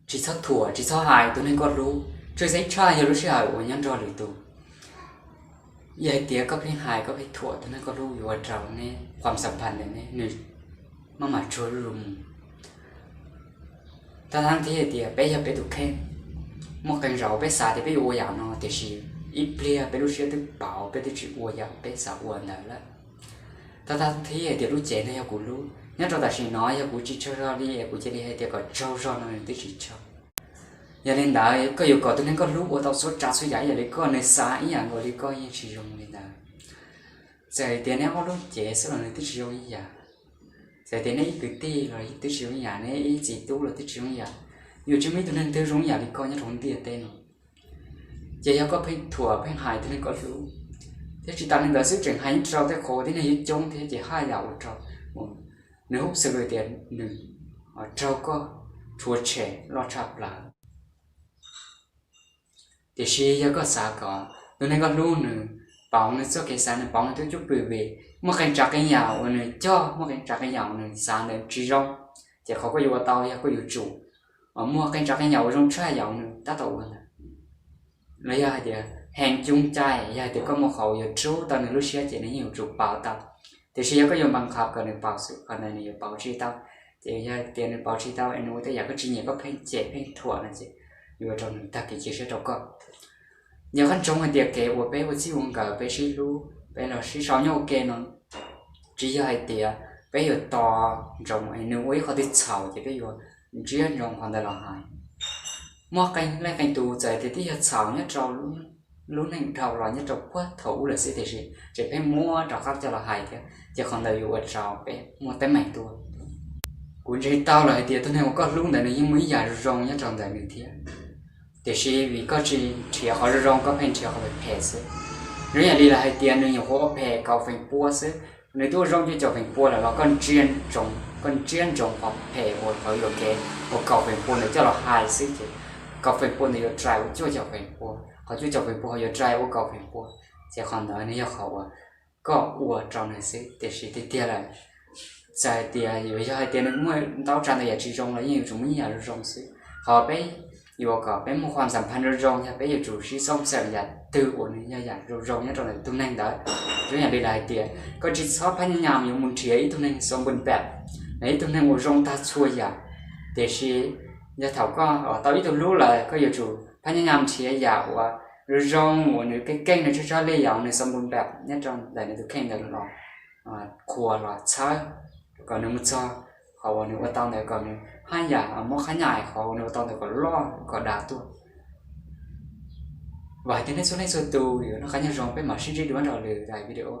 Tsis txhob thuam, tsis txhob hais tus neeg koj hlub, tshwj xeeb tshaj yog lub sij hawm uas nyob nrog lwm tus. Yog hais tias koj pheej hais, koj pheej thuam tus neeg koj hlub, yuav ua rau neb qhuam xam phas ntawm neb nws maj mam tsuag zuj zus mus. Tab tab thib hais tias peb yog peb tus kheej, muaj qee zaus peb xav tias peb yuav ua yam no, tiam sis ib pliag peb lub siab twb pauv, peb twb tsis ua yam peb xav ua ntawd lawm. Tab tab thib hais tias lub cev no yog kuv lub, nyob rau tam sim no yog kuv tsis tsaug zog li es kuv cia li hais tias kom tsaug zog no nws twb tsis tsaug. Yog li ntawd, koj yuav kom tus neeg koj hlub ua tau txhua tsav txhua yam ib yam li koj, nws xav ib yam nkaus li koj yeej tsis zoo li ntawd. Txawm hais tias neb ob lub cev xwb los nws twb tsis zoo ib yam. Txawm hais tias neb ib kwv tij los twb tsis zoo ib yam, neb ib txiv tub los twb tsis zoo ib yam. Yuav tsis muaj ib tug neeg twg zoo ib yam li koj nyob rau ntiaj teb no. Ces yog koj pheej thuam pheej hais tus neeg koj hlub, thiab tsis tas li ntawd xwb tseem hais nyob rau tej qhov tib neeg yuav coob thiab, ces haj yam ua rau nws hnov xwb tias nws raug koj rhuav tshem loj tshaj plaws. Tiam sis yog koj xav kom tus neeg koj hlub nws pauv nws txoj kev xav, nws pauv nws tej cwj pwm, vim muaj qee tsav qee yam uas nws coj, muaj qee tsav qee yam uas nws xav ntawd tsis zoo, ces qhov koj yuav ua tau yog koj yuav tsum muaj qee tsav qee yam uas zoo tshaj yam uas nws tab tom ua ntawd. Los yog hais tias heev coob cai, yog hais tias koj muaj qhov uas yuav rub tau nws lub siab ces nws yeej yuav tsum pauv tau. Tiam sis yog koj yuav npaj qhov kom nws pauv xwb, qhov ntawd nws yuav pauv tsis tau. Ces yog tias nws pauv tsis tau es nws ua tej yam koj tsis nyiam, koj pheej cem pheej thuam no ces yuav ua rau nws tag kev cia siab rau koj. Yog koj ntsoov hais tias kev uas peb ua txij ua nkawm, peb sib hlub, peb los sib sau nyob ua ke no, tsis yog hais tias peb yuav tos ntsoov es nws ua ib qho twg txhaum ces peb yuav ntsiab ntsoov qhov ntawd los hais. Muaj qee leej qee tus txawm tias twb yog txhaum nyob rau lub neej dhau los nyob rau puag thaum ub lawm xwb, tiam sis tseem pheej muab rov qab coj los hais thiab, ces qhov ntawd yuav ua rau peb muaj teeb meem tuaj. Kuv ntseeg tau lawm hais tias tus neeg uas koj hlub ntawd nws yeej muaj ib yam zoo zoo nyob rau ntawm nws thiab, tiam sis vim koj tsis nrhiav qhov zoo zoo, koj pheej nrhiav qhov phem phem xwb. Zoo yam li lawv hais tias nws nyuam qhuav ua phem kaum feem pua xwb, nws twb ua zoo cuaj caum feem pua lawm los koj ntsiab ntsoov, koj ntsiab ntsoov qhov phem uas qhov yuam kev uas kaum feem pua ntawd coj los hais xwb ces kaum feem pua ntawd yuav rais ua cuaj caum feem pua, qhov cuaj caum feem pua ho yuav rais ua kaum feem pua. Ces qhov ntawd nws yog qhov uas koj ua rau nws xwb, tiam sis tiag tiag lawm, txawm hais tias yuav yog hais tias nws muaj ntau tsav ntau yam tsis zoo los yeej yuav tsum muaj ib yam zoo zoo xwb. Qhov peb yuav kom peb muaj qhuam xam phaj zoo zoo yog peb yuav tsum sib xoob xeem yam twg uas nws yog yam zoo zoo nyob rau ntawm tus neeg ntawd. Zoo yam li lawv hais tias koj tsis txhob phab nyab nyam yuav mus nrhiav ib tug neeg xoo npun pam, nws ib tug neeg uas zoo tag txhua yam. Tiam sis yog thaum koj tau ib tug hlub lawm, koj yuav tsum phab nyab nyam nrhiav yam uas zoo zoo uas nws keej keej, nws tshaj tshaj li yam uas nws xoo npun pam nyob rau ntawm nws tus kheej ntawd los qhuas los txhawb kom nws mus txog qhov uas nws ua tau ntawd, kom nws haj yam muab qhab nyais qhov uas nws ua tau ntawd kom loj kom dav tuaj. Vam hais tias nej txhua leej txhua tus yuav noj qab nyob zoo, peb mam sib ntsib dua rau lwm daim video.